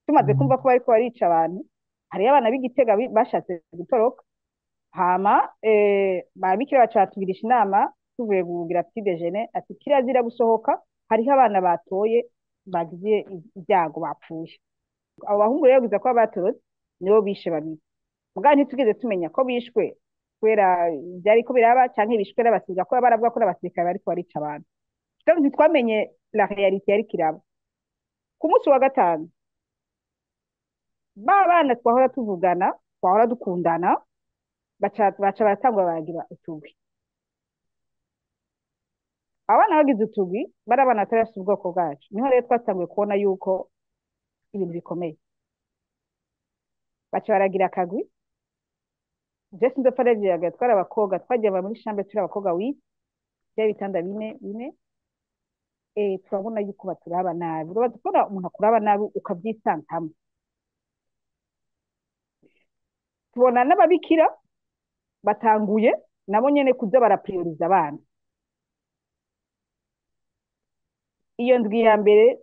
Tumaze kumva ko bariko barica abantu, hariyo abana b'Igitega bashatse gutoroka. Hama babikira baca batugirisha inama tuvuye kugira petit déjeuner, ati kirazira gusohoka, hariho abana batoye bagize ibyago bapfuye. Abo bahungu rero biza kuba batorotse, nibo bishe babiri. Mugabo ntitugeze tumenya ko bishwe kubera vyariko biraba canke bishwe n'abasirikare, ko baravuga ko n'abasirikare bariko barica abantu. Donc ntitwamenye la réalité yariko iraba. Ku munsi wa gatanu, ba bana twahora tuvugana, twahora dukundana, baca baratangura baragira utugwi. Abana bagize utugwi bari abana batari bafise ubwoko bwacu. Niho rero twatanguye kubona yuko ibintu bikomeye. Baca baragira akagwi. Je sinzopfa ndavyibagira, twari abakobwa, twagiye muri chambre turi abakobwa huit, vyari ibitanda bine bine. Turabona yuko baturaba nabi. Urabaza kubona umuntu akuraba nabi ukavyisantamwo. Tubona n'ababikira batanguye nabo nyene kuza baraprioriza abana. Iyo ndwi ya mbere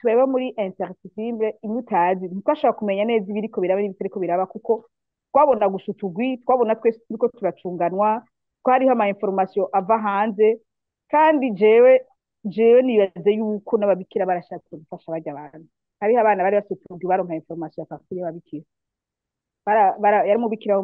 turaba muri incertitude imwe utazi, ntitwashobora kumenya neza ibiriko biraba n'ibitariko biraba, kuko twabona gusa utugwi, twabona twese turiko turacunganwa, twariho ama information ava hanze. Kandi jewe nibaze yuko n'ababikira barashatse gufasha barya abantu. Hariho abana bari bafite utugwi baronka information ya partir y'ababikira. Yari umubikira.